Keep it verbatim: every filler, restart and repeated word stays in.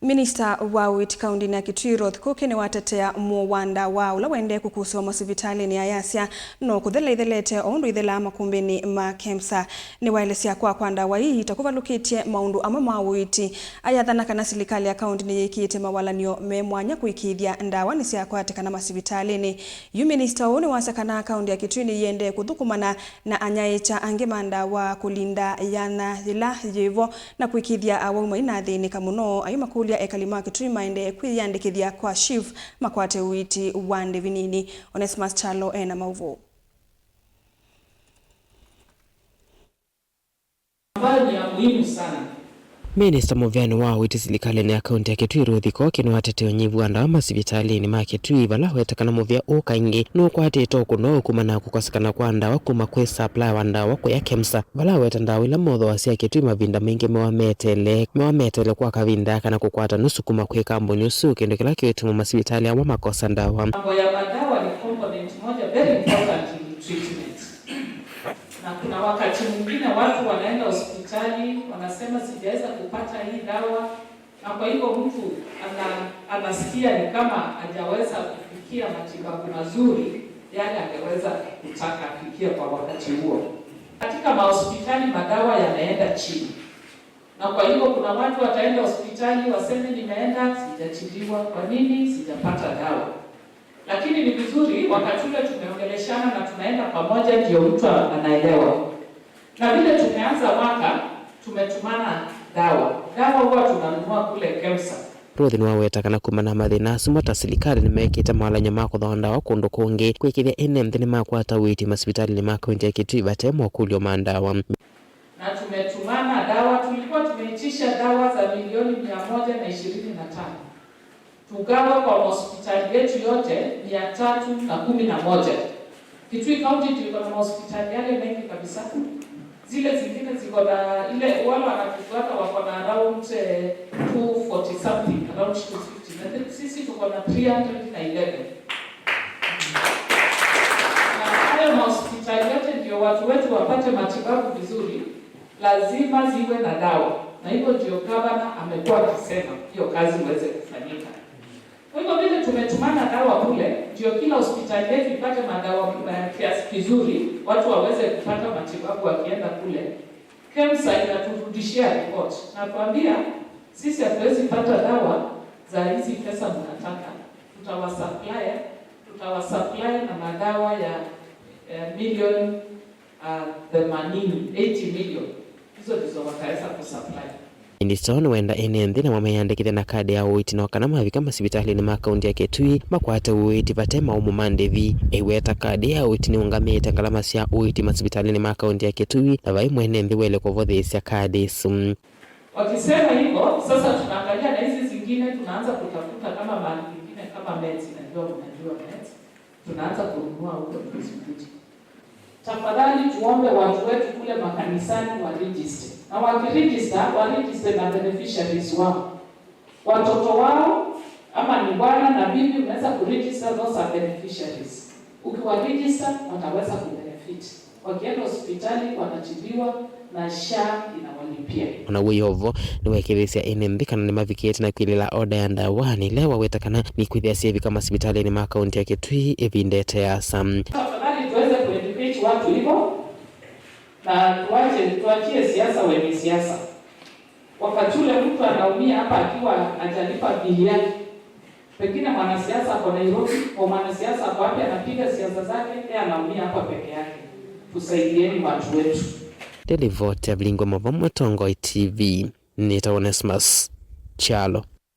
Minista wa ũiiti kaũndĩnĩ ya Kitui, Ruth Kuki, nĩwatetea mũo wa ndawa ũla waendee kũkusĩwa masivitalĩnĩ, ayasya no kũthela ithelete o ũndũ ithelaa makumbĩnĩ ma KEMSA. Nĩwaelesya kwaa kwa ndawa ii ta kũvalũkĩtye maũndũ amwe ma ũiiti, ayathana kana silikalĩ ya kaũndĩ nĩyĩkĩĩte mawalany'o me mwanya kũĩkĩĩthya ndawa nĩsyakwatĩkana masivitalĩnĩ. Yu minista ũũ nĩwasya kana kaũndĩ ya Kitui nĩyĩendee kũthũkũmana na anyaĩĩkya angĩ ma ndawa kũlinda yanya yĩla yĩvo na kũĩkĩĩthya awau mainathĩnĩka mũno, ayĩmakũlya ekali ma Kitui maendee kwĩyĩandĩkĩthya kwa SHIF makwate ũiiti wa ndĩvi nini. Onesmus Kyalo e na maũvoo. Ambayo ni ya muhimu sana. Minista mũvĩanĩ wa ũiiti silikalĩnĩ ya kaũntĩ ya Kitui, Ruth Kuki, nĩwatetea ũnyivu wa ndawa masivitalĩnĩ ma Kitui, vala aweta kana mũvĩa ũũ kaingĩ nũkwatĩte ũkũno kumana na kũkosekana kwa ndawa kuma kwĩ supply wa ndawa kũya KEMSA, vala aweta ndawa ila mothooasya Kitui mavinda maingĩ mewa meteele, mewa meteele kwa kavinda kana kũkwata nusu kuma kwĩ kambuni ũsu, kĩndũ kĩla kĩũtuma masivitalĩ amwe makosa ndawa. Mambo ya madawa ni component moja very important in treatment. Na kuna wakati mwingine watu wanaenda hospitali, wanasema, "Sijaweza kupata hii dawa," na kwa hivyo mtu ana-, anasikia ni kama hajaweza kufikia matibabu mazuri yale angeweza kutaka afikie kwa wakati huo. Katika mahospitali madawa yameenda chini. Na kwa hivyo kuna watu wataenda hospitali waseme, "Nimeenda, sijatibiwa. Kwa nini? Sijapata dawa." Lakini ni vizuri wakati ule tumeongeleshana na tunaenda pamoja, ndio mtu anaelewa. Na vile tumeanza mwaka, tumetumana dawa. Dawa huwa tunanunua kule KEMSA. Ruth nĩwaweta kana kumana na mathĩna asu mo ta silikalĩ nĩmekĩte mawalany'o ma kũthooa ndawa kũndũ kũngĩ, kwĩkĩĩthya ene nthĩ nĩmakwata ũiiti masivitalĩnĩ ma kaũntĩ ya Kitui vate mokũlyo ma ndawa. Na tumetumana dawa, tulikuwa tumeitisha dawa za milioni mia moja na ishirini na tano. Tugawe kwa hospitali yetu yote mia tatu na kumi na moja. Kitui County ndio iko na mahospitali yale mengi kabisa. Zile zingine ziko na ile, wale wanatufuata wako na around, eh, two forty something, around two fifty. Na sisi tuko na three hundred na eleven. Na hayo mahospitali yote ndio watu wetu wapate matibabu vizuri, lazima ziwe na dawa. Na hivyo ndio gavana amekuwa akisema hiyo kazi iweze kufanyika. Kwa hivyo vile tumetumana dawa kule, ndio kila hospitali yetu ipate madawa, eh, kiasi kizuri, watu waweze kupata matibabu wakienda kule. KEMSA inaturudishia report. Natuambia, "Sisi hatuwezi pata dawa za hizi pesa mnataka, tutawasupply, tutawasupply na madawa ya, eh, milioni, ah, themanini, eighty million." Hizo ndizo wataweza kusupply. Minista ũũ nĩwenda ene nthĩ namo meyandĩkĩthye na kadi ya ũiiti, no kana mavika masivitalĩnĩ ma kaũntĩ ya Kitui makwate ũiiti vate maũmũ ma ndĩvi. Eiweta kadi ya ũiiti nĩũngamĩĩte ngalama sya ũiiti masivitalĩnĩ ma kaũntĩ ya Kitui, na vai mwene nthĩ waĩle kũvotheesya kadi ĩsu. Wakisema hivyo, sasa tunaangalia na hizi zingine, tunaanza kutafuta kama mahali pengine kama Meds, najua mnajua Meds, tunaanza kununua huko ndio zikuje. Tafadhali tuombe watu wetu kule makanisani wa register. Na waki register, wa register na beneficiaries wao. Watoto wao, ama ni bwana na bibi, unaweza ku register, those are beneficiaries. Ukiwa register, wataweza ku benefit. Wakienda hospitali, wanatibiwa na SHA inawalipia. Ona wĩ o vo, nĩwekĩthĩsya ene nthĩ kana nĩmavikĩĩte na kwĩlĩla oda ya ndawa, na ĩla waweta kana nĩkwĩthĩa syĩvika masivitalĩnĩ ma kaũntĩ ya Kitui ĩvinda ĩteasa. Tafadhali tuweze kueducate watu hivyo, na tuache, tuachie siasa wenye siasa. Wakati ule mtu anaumia hapa akiwa hajalipa bili yake, pengine mwanasiasa ako Nairobi, au mwanasiasa ako wapi, anapiga siasa zake, yeye anaumia hapa peke yake. Tusaidieni watu wetu. Nĩ livoti ya Vilingwa Mavamwe, Tongoi T V, nĩtawa Onesmus Kyalo.